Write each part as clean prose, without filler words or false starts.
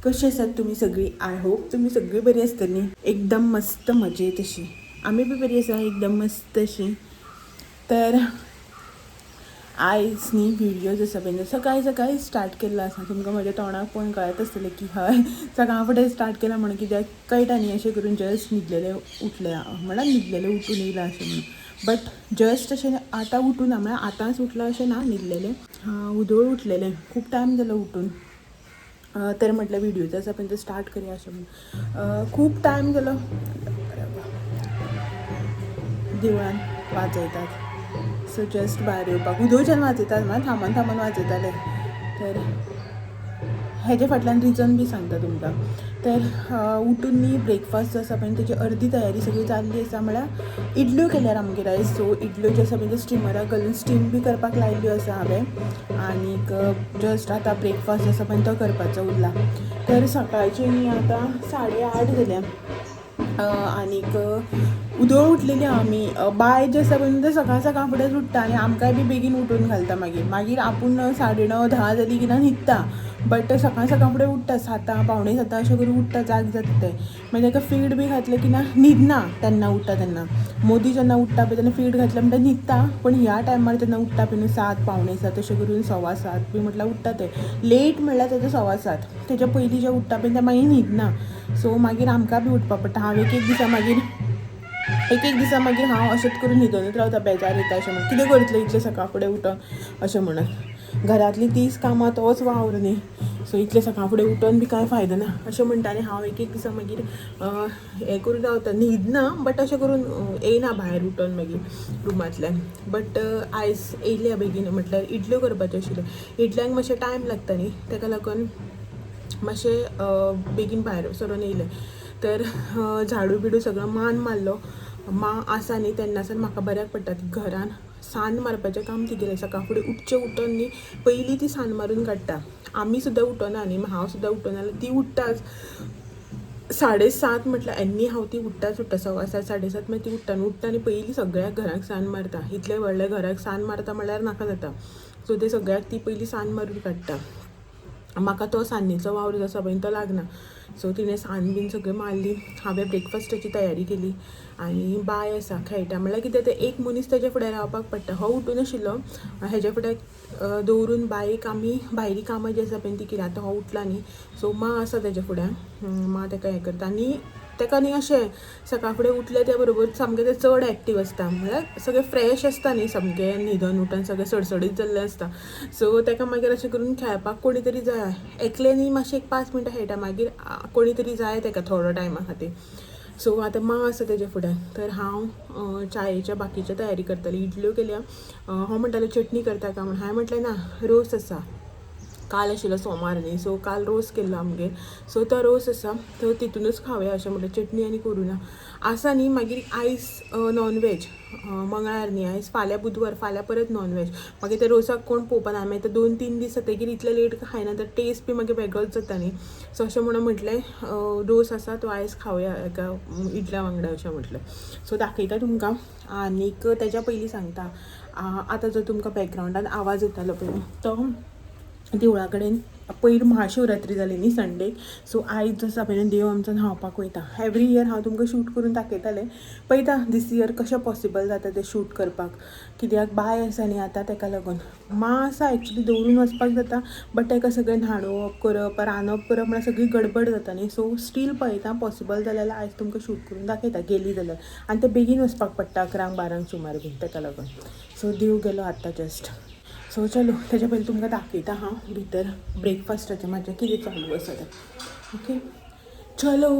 कशी आसात तुमी सगळी? I hope तुमी सगळी बरी आसतली, एकदम मस्त मजेत अशी. आमी बी बरी आसा, एकदम मस्त अशी. तर आयज न्ही व्हिडिओ आसा पळय, सकाळी सकाळी स्टार्ट केल्लो आसा. तुमकां म्हज्या तोंडाक पळोवन कळत आसतलें की हय, सकाळ फुडें स्टार्ट केला म्हणून. कित्याक कळटा न्ही, अशें करून जस्ट न्हिदलेलें उठलें, म्हळ्यार न्हिदलेलें उठून येयलां अशें म्हणून. बट जस्ट अशें आतां उठून ना, म्हळ्यार आतांच उठलां अशें ना. न्हिदलेलें उदोळ उठलेलें, खूब टायम जालो उठून. तर म्हटलं व्हिडिओ आसा पळय तो स्टार्ट करया अशें म्हणून. खूब टायम जालो. देवळान वाजयतात, सो जस्ट भायर येवपाक. उदोळच्यान वाजयतात, म्हळ्यार थांबोन थांबोन वाजयताले. तर हेजे फाटल्यान रिजन बी सांगता तुमकां. तर उठून न्ही ब्रेकफास्ट जो आसा पळय तेजी अर्दी तयारी सगळी जाल्ली आसा. म्हळ्यार इडल्यो केल्यार आमगेर आयज. सो इडल्यो ज्यो आसा पळय त्यो स्टिमराक घालून स्टीम बी करपाक लायिल्ल्यो आसा हांवें. आनीक जस्ट आतां ब्रेकफास्ट आसा पळय तो करपाचो उरला. तर सकाळचे न्ही आतां 8:30 जाल्या आनीक उदोळ उठलेली आमी. बाय जे आसा पळय ते सकाळ सकाळ फुडेंच उठ्ठा आनी आमकांय बी बेगीन उठून घालता. मागीर मागीर आपूण 9:30 10 जाली की ना न्हिदता, बट सकाळ सकाळ फुडें उठ्ठा. 7, 6:45 अशें करून उठ्ठा, जाग जाता तें. मागीर ताका फीड बी घातलें की ना न्हिदना तेन्ना उठ्ठा तेन्ना. मोदी जेन्ना उठ्ठा पळय तेन्ना फीड घातलें म्हणटा न्हिदता, पण ह्या टायमार जेन्ना उठ्ठा पळय न्हू 7, 6:45 अशें करून, 7:15 बी म्हटल्यार उठ्ठा तें. लेट म्हणल्यार तेजें 7:15. तेच्या पयलीं जें उठ्ठा पळय तें मागीर न्हिदना. सो मागीर आमकां बी उठपा पडटा. हांव एक एक दिसा मागीर एक एक दिसा मागीर हांव अशेंच करून न्हिदोनूच रावता, बेजार येता अशें म्हणून. कितें करतलें इतलें सकाळ फुडें उठोन अशें म्हणून. घरांतलीं तीस कामां, तोच वावर न्ही. सो इतलें सकाळ फुडें उठोन बी कांय फायदो ना अशें म्हणटा आनी हांव एक एक दिसा मागीर हें करून रावता, न्हिदना, बट अशें करून येयना भायर उठोन मागीर रुमांतल्यान. बट आयज येयल्या बेगीन, म्हटल्यार इडल्यो करपाच्यो आशिल्ल्यो. इडल्यांक मातशें टायम लागता न्ही, ताका लागून मातशें बेगीन भायर सरून येयलें. तर झाडू बिडू सगळो मान मारलो. माँ आसा न्ही तेन्नासान म्हाका बऱ्याक पडटा. घरान सान्न मारपाचें काम तिगेलें. सकाळ फुडें उठचें उठोन न्ही पयलीं ती सान्न मारून काडटा. आमी सुद्दां उठना न्ही, हांव सुद्दां उठना जाल्यार ती उठ्ठाच. 7:30 म्हटल्यार एनी हांव ती उठ्ठाच उठ्ठा. 7:15, 7:30 मागीर ती उठ्ठा आनी उठ्ठा आनी पयलीं सगळ्याक घराक सान्न मारता. इतलें व्हडल्या घराक सान्न मारता म्हणल्यार नाका जाता. सो ते सगळ्याक ती पयलीं सान्न मारून काडटा. म्हाका तो सान्नीचो वावर जो आसा पळय तो लागना. सो तिणें सान्न बीन सगळें मारली, हांवें ब्रेकफास्टाची तयारी केली आनी बाय आसा खेळटा. म्हणल्यार कितें तें, एक मनीस तेज्या फुडें रावपाक पडटा. हो उठून आशिल्लो, हेज्या फुडें दवरून बायक आमी भायलीं कामां जीं आसा पळय ती केली. आतां हो उठला न्ही, सो माँ आसा तेज्या फुड्यान, माँ तेका हें करता. आनी तेका न्ही अशें सकाळ फुडें उठलें त्या बरोबर सामकें तें चड एक्टीव आसता, म्हळ्यार सगळें फ्रेश आसता न्ही, सामकें न्हिदोन उठोन सगळें सडसडीत जाल्लें आसता. सो तेका मागीर अशें करून खेळपाक कोणी तरी जाय. एकलें न्ही मातशें एक 5 मिनटां खेळटा, मागीर कोणी तरी जाय तेका थोडो टायमा खातीर. सो आतां माँ आसा तेज्या फुड्यान, तर हांव चायेच्या बाकीच्या तयारी करतलें. इडल्यो केल्या. हो म्हणटालो चटणी करता काय म्हण. हांवें म्हटलें ना, रोस आसा. काल आशिल्लो सोमार न्ही, सो काल रोस केल्लो आमगेर. सो तो रोस आसा, तो तितूनच खावया अशें म्हटलें. चटणी आनी करूं ना आसा न्ही. मागीर आयज नॉनवेज, मंगळार न्ही आयज, फाल्यां बुधवार, फाल्यां परत नॉनवेज. मागीर त्या रोसाक कोण पळोवपा ना. मागीर ते 2-3 दीस जातकीर इतलें लेट खायना तर टेस्ट बी मागीर वेगळोच जाता न्ही. सो अशें म्हणून म्हटलें रोस आसा तो आयज खावया एका इडल्या वांगडा अशें म्हटलें. सो दाखयता तुमकां. आनीक तेज्या पयलीं सांगता, आतां जो तुमकां बॅकग्रावंडान आवाज येतालो पळय तो देवळा कडेन. पयर महाशिवरात्री जाली न्ही संडे, सो आयज जो आसा पळय देव आमचो न्हांवपाक वयता. एवरी इयर हांव तुमकां शूट करून दाखयतालें. पळयता दीस इयर कशें पॉसिबल जाता तें शूट करपाक, कित्याक बाय आसा न्ही आतां तेका लागून. माँ आसा एक्चुली, दवरून वचपाक जाता, बट तेका सगळें न्हाणोवप करप, रांदप करप म्हळ्यार सगळी गडबड जाता न्ही. सो स्टील पळयता, पॉसिबल जालें जाल्यार आयज तुमकां शूट करून दाखयता गेली जाल्यार. आनी तें बेगीन वचपाक पडटा, 11 12 सुमार बीन, तेका लागून. सो देव गेलो आतां जस्ट. सो चलो, तेज्या पयलीं तुमकां दाखयता हांव भितर ब्रेकफास्टाचें म्हाजें कितें चालू आसा तें. ओके, चलो.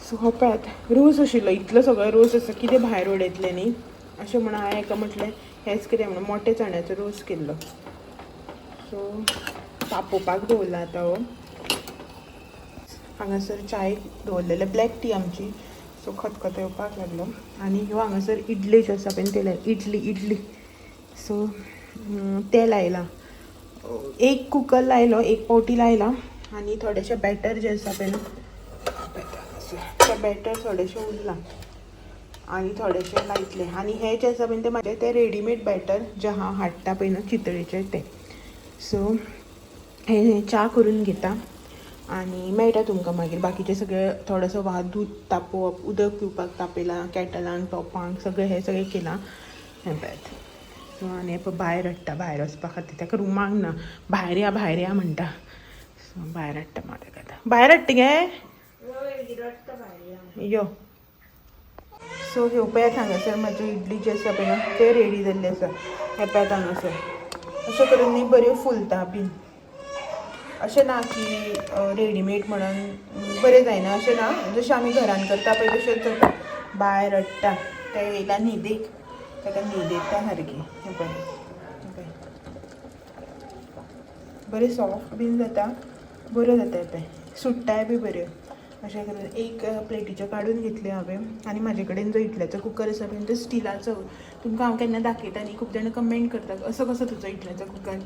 सो हो पळयात रोस आशिल्लो, इतलो सगळो रोस आसा, कितें भायर उडयतलें न्ही अशें म्हणून हांवें हेका म्हटलें हेंच कितें म्हणून मोटे चण्याचो रोस केल्लो. सो तापोवपाक दवरला आतां हो. हांगासर चाय दवरलेले, ब्लॅक टी आमची. सो खतखतो येवपाक लागलो आनी ह्यो हांगासर इडली ज्यो आसा पळय ते इडली इडली. सो तेल लायलां, एक कुकर लायलो, एक पावटी लायला आनी थोडेशें बॅटर जें आसा पळय तें बॅटर थोडेशें उरलां आनी थोडेशें लायतलें. आनी हें जें आसा पळय तें म्हाजें तें रेडीमेड बॅटर जें हांव हाडटा पळय न्हू चितळेचें तें. सो हे च्या करून घेता आनी मेळटा तुमकां मागीर. बाकीचें सगळें थोडोसो वात दूद तापोवप, उदक पिवपाक तापयलां, केटलान तोपांक सगळें हें सगळें केलां. हें पळयात. सो आनी हें पळय भायर हाडटा, भायर वचपा खातीर ताका रुमाक ना, भायर या भायर या म्हणटा. सो भायर हाडटा म्हाका ताका आतां. भायर हाडटा गे यो. सो ह्यो पळयात हांगासर म्हाज्यो इडली जी आसा पळय न्हू ते रेडी जाल्ले आसा. हे पळयात हांगासर अशें करून न्ही बऱ्यो फुलता बीन. अशें ना की रेडीमेड म्हणून बरें जायना, अशें ना. जशें आमी घरान करता पळय तशेंच जाता. बाय रडटा, तें येयला न्हिदेक, ताका न्हीद येता सारकी. हें पळय, हें पळय बरें सॉफ्ट बीन जाता, बऱ्यो जाता. हें पळय सुट्टाय बी बऱ्यो. अशें करून एक प्लेटीच्यो काडून घेतल्यो हांवें. आनी म्हाजे कडेन जो इडल्याचो कुकर आसा पळय तो स्टिलाचो, तुमकां हांव केन्ना दाखयता न्ही, खूब जाणां कमेंट करता असो कसो तुजो इडल्याचो कुकर,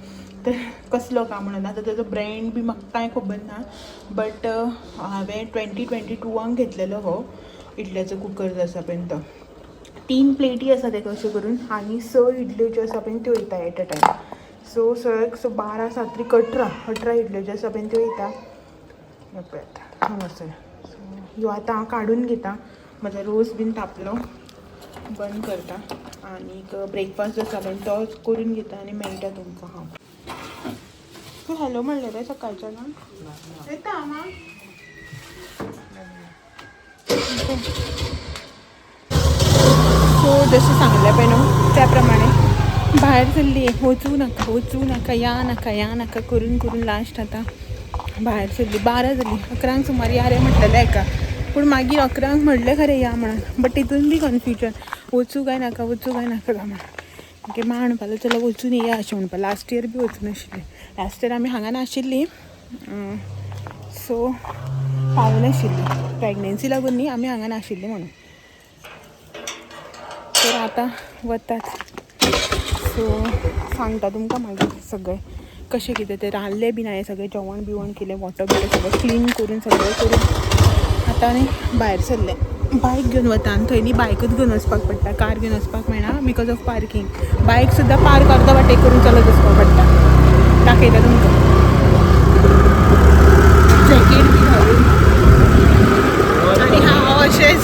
तर कसलो काय म्हणून. आतां ताजो ब्रँड बी म्हाका कांय खबर ना, बट हांवें 2022 घेतलेलो हो इडल्याचो कुकर जो आसा पळय तो. 3 प्लेटी आसा ताका अशें करून आनी 6 इडल्यो ज्यो आसा पळय त्यो येता at a time. So so 12 7 18 इडल्यो ज्यो आसा पळय त्यो येता. पळयात हांगासर. सो ह्यो आतां हांव काडून घेता, म्हजो रोस बीन तापलो, बंद करता आनीक ब्रेकफास्ट जो आसा पळय तो करून घेता आनी मेळटा तुमकां हांव. तूं हॅलो म्हणलें रे सकाळच्या ना येता हांव. सो जशें सांगलें पळय न्हू त्या प्रमाणे भायर सरली. वचूं नाका वचूं नाका, या नाका या नाका करून करून लास्ट आतां भायर सरली. 12 जाली, 11 सुमार या रे म्हटलेलें हेका, पूण मागीर 11 म्हणलें खरें या म्हणून, बट तितून बी कन्फ्युजन, वचूं काय नाका वचूं काय नाका काय म्हणून. मागीर मा म्हणपाक लागलो चलो वचून येया अशें म्हणपाक. लास्ट इयर बी वचून आशिल्लें, लास्ट इयर आमी हांगा नाशिल्लीं, सो पावनाशिल्ली प्रेगनेन्सी लागून न्ही आमी हांगा नाशिल्लीं म्हणून. तर आतां वतात. सो सांगता तुमकां मागीर सगळें कशें कितें तें. रांदलें बीन हांवें सगळें, जेवण बिवण केलें, वॉटर बिटर सगळें क्लीन करून सगळें करून आतां न्ही भायर सरलें. बायक घेवन वता आनी थंय न्ही बायकूच घेवन वचपाक पडटा, कार घेवन वचपाक मेळना because of parking. बायक सुद्दां पार्क अर्द वाटेक करून चलत वचपाक पडटा. दाखयता तुमकां जॅकेट बी घालून आनी हांव अशेंच.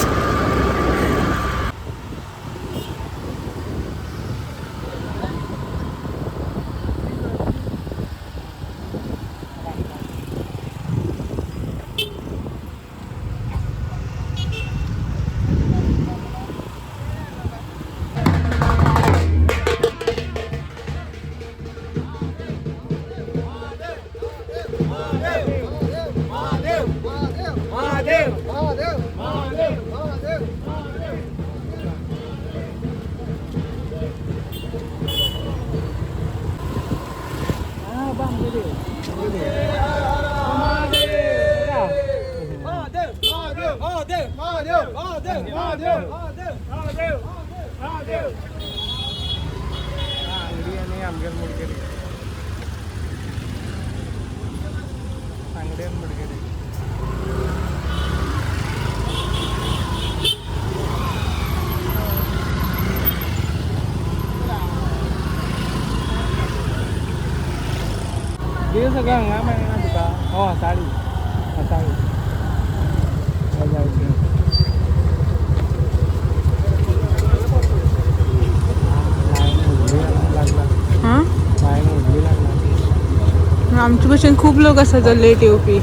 सगळं हांगा मेळना तुका. हो साडी साडी हां आमचे भशेन खूब लोक आसा जो लेट येवपी.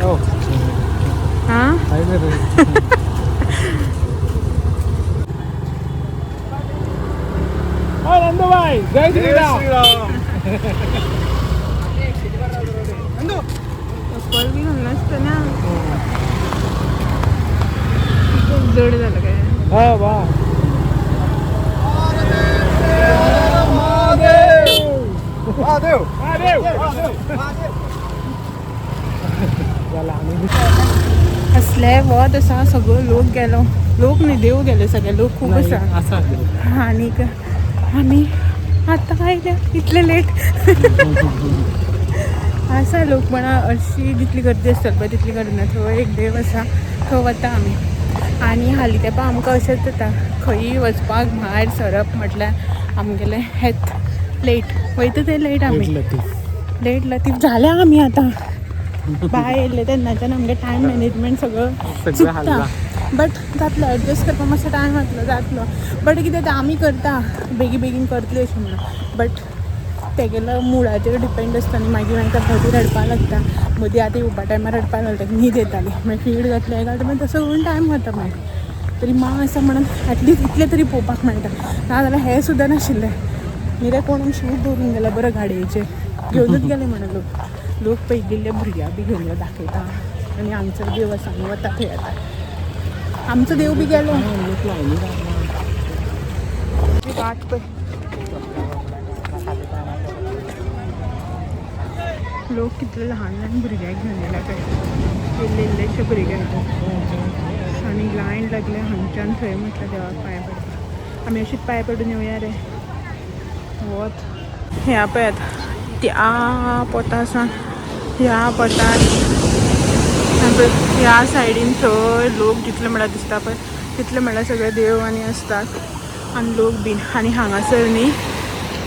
हां नंदूबाई जय श्रीराम. चप्पल बी घालून आसतना खूब जड झालं काय. हा वा महादेव महादेव. असले वत आसा, सगळो लोक गेलो, लोक न्ही देव गेले, सगळे लोक खूब आसा. आनीक आमी आतां आयल्या इतले लेट आसा लोक, पण अशी जितली गर्दी आसतली पळय तितली गर्दी ना. थंय एक देव आसा थंय वता आमी. आनी हालीं तेंपा आमकां अशेंच जाता, खंयी वचपाक भायर सरप म्हटल्यार आमगेलें हेत लेट वयता ते लेट आमी. लेट लतीफ जाल्या आमी आतां. बाय येयल्ले तेन्नाच्यान आमगे टायम मॅनेजमेंट सगळं सगळं चुकता. हाल्ला. बट जातलो एडजस्ट करपाक मातसो टायम वतलो, जातलो. बट कितें तें आमी करता बेगी बेगीन करतली अशें म्हणून, बट तेगेलो मुडाचेर डिपेंड आसता न्ही. मागीर मागीर ताका मदीं रडपाक लागता, मदीं आतां येवपा टायमार रडपाक लागता, न्हीद येताली, मागीर फीड घातलें घालता, मागीर तसो करून टायम वता. मागीर तरी मां आसा म्हणून एटलिस्ट इतलें तरी पळोवपाक मेळटा, नाजाल्यार हें सुद्दां नाशिल्लें. न्ही रे, कोण शूज दवरून गेला बरं गाडयेचेर घेवनूच गेले म्हणून लोक लोक पयलील्ले भुरग्यां बी घेवन यो दाखयता आनी हांगसर देव आसा आमी वता थंय. आतां आमचो देव बी गेलो. लोक लायनी रावला. वाट पळय, लोक कितले ल्हान ल्हान भुरग्यांक घेवन येयला पळय, इल्ले इल्लेशे भुरगे आनी लायन लागले हांगच्यान थंय. म्हटल्यार देवाक पांय पडपाक आमी अशीच पांय पडून येवया रे. वत ह्या पळयात, त्या पोता सावन ह्या पोतान ह्या सायडीन थंय लोक जितले म्हळ्यार दिसता पळय तितले म्हळ्यार सगळे देव आनी आसतात आनी लोक बीन. आनी हांगासर न्ही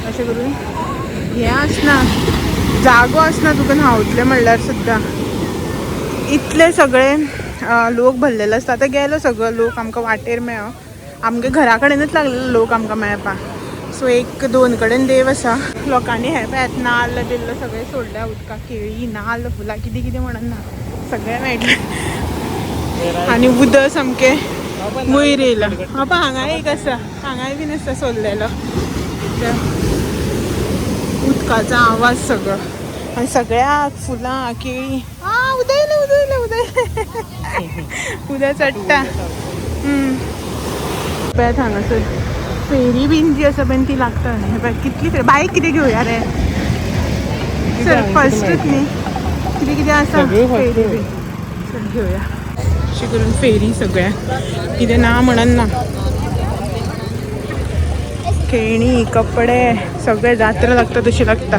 अशें करून हें आसना, जागो आसना तुका न्हांवतलें म्हणल्यार सुद्दां, इतले सगळे लोक भरलेले आसता. आतां गेलो सगळो लोक, आमकां वाटेर मेळ्ळो, आमगे घरा कडेनच लागलेलो लोक आमकां मेळपाक. सो एक दोन कडेन देव आसा. लोकांनी हें पळयात, नाल्ल बिल्ल सगळें सोडल्या उदकाक, केळी नाल्ल फुलां कितें कितें म्हणून ना सगळें मेळटलें. आनी उदक सामकें वयर येयलां. हा पळय हांगाय एक आसा, हांगाय बीन आसा सोडलेलो. उदकाचो आवाज सगळो आनी सगळ्याक फुलां केळी. आ उदयलें उदयलें उदयलें, उदक चडटा. पळयात हांगासर फेरी बीन जी आसा पळय ती लागता. हे पळय कितली फेरी. बायक कितें घेवया रे सर, फस्टूच न्ही, कितें कितें आसा. सगळ्यो first. फेरी बीन चल घेवया. अशें करून फेरी सगळ्या कितें ना म्हणून ना, खेळणी कपडे सगळे, जात्रा लागता तशी लागता.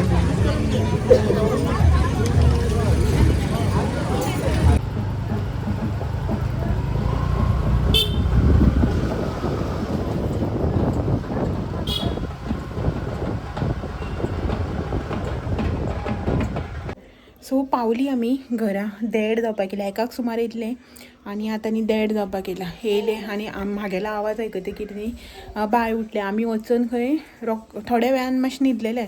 सो पावली आमी घरा, देड जावपाक येयलें, एकाक सुमार येतलें आनी आतां न्ही देड जावपाक येयला. येयलें आनी म्हागेलो आवाज आयकतकीर न्ही बाय उठलें. आमी वचून खंय रोक थोड्या वेळान मातशें न्हिदलेलें.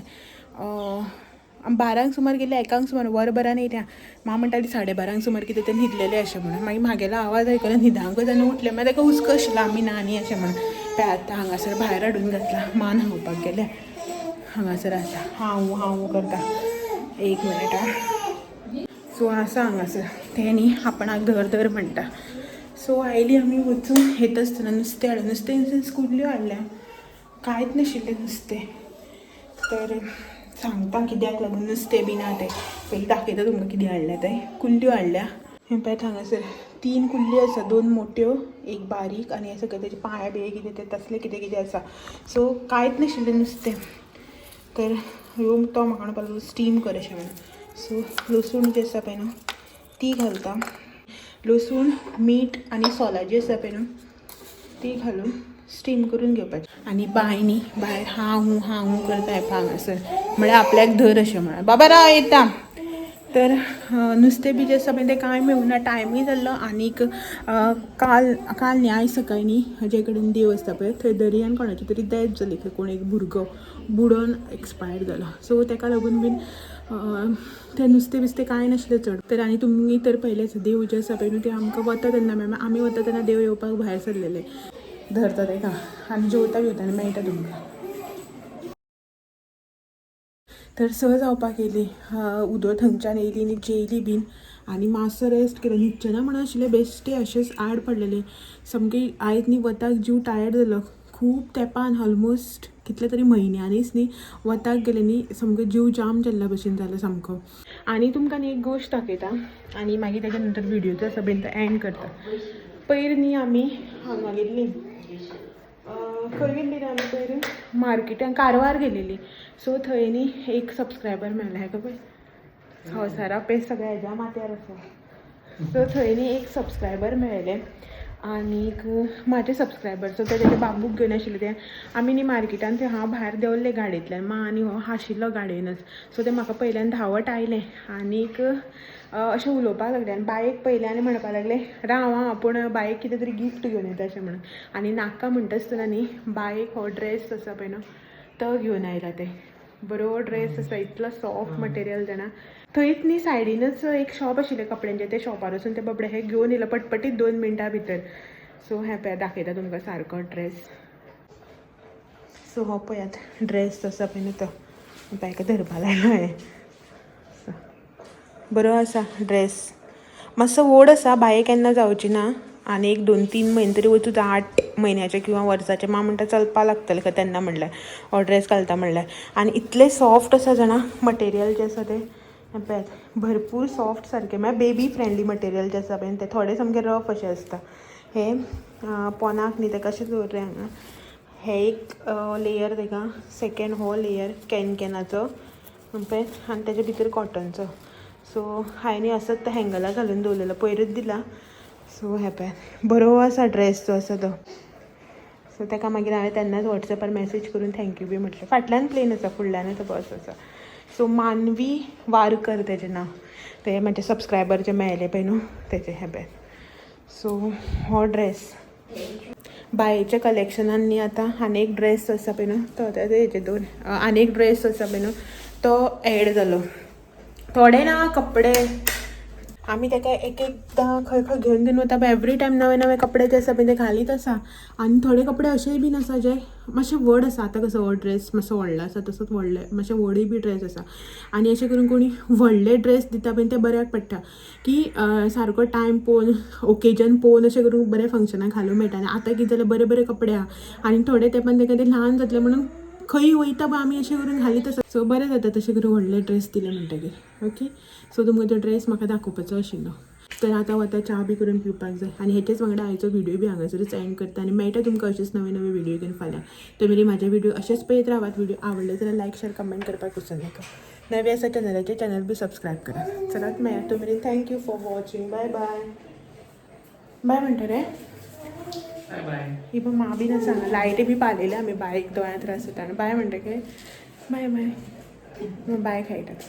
आमी 12ंक सुमार गेले, 1क सुमार वरभरान येयल्या. माँ म्हणटाली 12:30 सुमार कितें तें न्हिदलेलें अशें म्हणून. मागीर म्हागेलो आवाज आयकलो, न्हिदांकच आनी उठलें. मागीर ताका हुस्को आशिल्लो आमी ना न्ही अशें म्हणून. पळय आतां हांगासर भायर हाडून घातला, माँ न्हांवपाक गेल्या. हांगासर आसा, हांव हांव करता. एक मिनीट आं. सो आसा हांगासर तें न्ही आपणाक धर धर म्हणटा. सो आयली आमी वचून, येता आसतना नुस्तें हाडलें. नुस्तें इन सेन्स कुल्ल्यो हाडल्या, कांयच नाशिल्लें नुस्तें. तर सांगता कित्याक लागून नुस्तें बी ना तें. पयलीं दाखयता तुमकां कितें हाडलें तें. कुल्ल्यो हाडल्या. हें पळयात हांगासर 3 कुल्ल्यो आसा, 2 मोट्यो एक बारीक आनी हें सगळें तेजे पांय बिये कितें तें तसलें कितें कितें आसा. सो कांयच नाशिल्लें नुस्तें. तर ह्यो तो म्हाका म्हणपाक लागलो स्टीम कर अशें म्हणून. सो लसूण जी आसा पळय न्हू ती घालता, लसूण मीठ आनी सोलां जी आसा पळय न्हू ती घालून स्टीम करून घेवपाची. आनी बाय न्ही भायर हां हूं हां हूं करता हें हांगासर, म्हळ्यार आपल्याक धर अशें म्हळ्यार बाबा राव येता. तर नुस्तें बी जें आसा पळय तें कांय मेळूना, टायमूय जाल्लो. आनीक काल काल न्ही आयज सकाळीं न्ही जे कडेन देव आसता पळय थंय दर्यान कोणाची तरी डॅथ जाली खंय, कोण एक भुरगो बुडोन एक्सपायर जालो. सो तेका लागून बीन तें नुस्तें बिस्तें कांय नासलें चड. तर आनी तुमी तर पयलेंच देव जें आसा पळय न्हू तें आमकां वता तेन्ना मेळ्ळें, आमी वता तेन्ना देव येवपाक भायर सरलेले. धरता तेका आनी जेवता बिवता मेळटा तुमकां. तर 6 जावपाक येयली, उदक थंयच्यान येयली आनी जेयली बीन आनी मातसो रेस्ट केलो. न्हिदचें ना म्हणून आशिल्लें, बेश्टें अशेंच आड पडलेलें सामकें. आयज न्ही वताक जीव टायर्ड जालो खूब तेंपान, ऑलमोस्ट कितले तरी म्हयन्यांनीच न्ही वताक गेलें न्ही, सामको जीव जाम जाल्ल्या भशेन जालो सामको. आनी तुमकां न्ही एक गोश्ट दाखयता आनी मागीर तेच्या नंतर व्हिडियोचो आसा पळय तो एंड करता. पयर न्ही आमी हांगा गेल्लीं, खंय गेल्ली रे आमी पयर, मार्केटान कारवार गेलेली. सो थंय न्ही एक सबस्क्रायबर मेळ्ळा, हेका पळय संवसारा पळय सगळ्या हेज्या माथ्यार आसा. सो थंय न्ही एक सबस्क्रायबर मेळ्ळें. आनीक म्हाजे सबस्क्रायबर सो ते तेजे बाबूक घेवन आशिल्ले ते आमी न्ही मार्केटान थंय हांव भायर देंवल्लें गाडयेंतल्यान मा आनी हो आशिल्लो गाडयेनच. सो ते म्हाका पयल्यान धांवत आयले आनीक अशें उलोवपाक लागले आनी बायक पयलें आनी म्हणपाक लागले राव आं, आपूण बायक कितें तरी गिफ्ट घेवन येता अशें म्हणून. आनी नाका म्हणटा आसतना न्ही बायक हो ड्रेस आसा पळय न्हू तो घेवन आयला. ते बरो ड्रेस आसा, इतलो सॉफ्ट मटेरियल जाणा. थंयच न्ही सायडीनच एक शॉप आशिल्लें कपड्यांचें, ते शॉपार वचून ते बाबडे हे घेवन येयले पटपटीत 2 मिनटां भितर. सो हें पळयात, दाखयता तुमकां सारको ड्रेस. सो हो पळयात ड्रेस आसा पळय न्हू तो बायका धरपा लायलो हांवें. सो बरो आसा ड्रेस, मातसो व्हड आसा, बाये केन्ना जावची ना आनी एक 2-3 म्हयने तरी वचूं, 8 म्हयन्याचे किंवा वर्साचे मा म्हणटा चलपा लागतलें खंय तेन्ना म्हणल्यार हो ड्रेस घालता म्हणल्यार. आनी इतलें सॉफ्ट आसा जाणा मटेरियल जें आसा तें, हें पळयात भरपूर सॉफ्ट सारकें, म्हळ्यार बेबी फ्रेंडली मटेरियल जें आसा पळय तें, थोडे सामकें रफ अशें आसता. हें पोनाक न्ही तें कशें दवरलें हांगा, हे एक लेयर तेका, सेकेंड हो लेयर कॅनकॅनाचो पळय आनी तेजे भितर कॉटनचो. सो हांवें न्ही असोच तो हँगला घालून दवरलेलो, पयरूच दिला. सो हें पळय बरो आसा ड्रेस जो आसा तो. सो तेका मागीर हांवें तेन्नाच वॉट्सॅपार मॅसेज करून thank you बी म्हटलें. फाटल्यान प्लेन आसा, फुडल्यानूच बस आसा. सो मानवी वारकर तेजें नांव, ते म्हाजे सबस्क्रायबर जे मेळ्ळे पळय न्हू तेजे. हें पळय, सो हो ड्रेस बायेच्या कलेक्शनान न्ही आतां आनी एक ड्रेस आसा पळय न्हू तो हेजे दोन आनी एक ड्रेस आसा पळय न्हू तो एड जालो. थोडे ना कपडे आमी तेका एक एकदां खंय खंय घेवन घेवन वता पळय, एवरी टायम नवे नवे कपडे जे आसा पळय ते घालीत आसा. आनी थोडे कपडे अशेय बीन आसा जे मातशे व्हड आसा. आतां कसो हो ड्रेस मातसो व्हडलो आसा, तसोच व्हडले मातशे व्हडूय बी ड्रेस आसा. आनी अशें करून कोणी व्हडले ड्रेस दिता पळय ते बऱ्याक पडटा की सारको टायम पळोवन ओकेजन पळोवन अशें करून बरें फंक्शनाक घालूंक मेळटा. आनी आतां कितें जालें, बरे बरे कपडे आहा आनी थोडे तेंपान तेका ते ल्हान जातले म्हणून खंय वयता पळय आमी अशें करून घालीत आसा. सो बरें जाता तशें करून व्हडले ड्रेस दिले म्हणटगीर. ओके, सो तुमकां तो ड्रेस म्हाका दाखोवपाचो आशिल्लो. तर आतां वता च्या बी करून पिवपाक जाय आनी हेचेच वांगडा आयचो व्हिडियो बी हांगासरूच एंड करता आनी मेळटा तुमकां अशेच नवे नवे व्हिडियो घेवन फाल्यां. तर मेरेन म्हाजे व्हिडियो अशेच पळयत रावात. व्हिडियो आवडले जाल्यार लायक शेअर कमेंट करपाक विसरू नाका. नवे आसा चॅनलाचेर चॅनल बी सबस्क्रायब करात. चलात मेळया, तो मेरेन thank you for watching, bye bye. Bye म्हणटा रे. बाय बाय. ही पण मा बी आसा, लायटी बी पालयल्या आमी, बायक दोळ्यां त्रास जाता. आनी बाय म्हणटा काय, बाय बाय बाय खेळटात.